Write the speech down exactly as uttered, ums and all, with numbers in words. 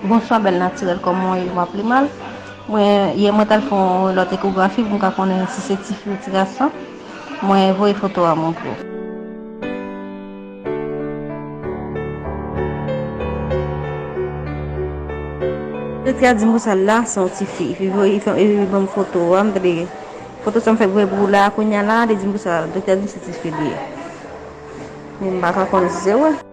Bonswa bèl natirèl, kòman w ye? M ap li mal. Mwen, yè mwen t al fè yon lòt ekografi pou m ka konnen si se tifi ou ti gason. Mwen voye foto a montre w. Doktè a di m konsa la se yon tifi. Epi voye, epi ban m foto a, m tande foto sa m fèk voye pou ou la, kounye a la, li di m konsa, doktè a di m se tifi li ye. Men m pa ka konnen si se vre.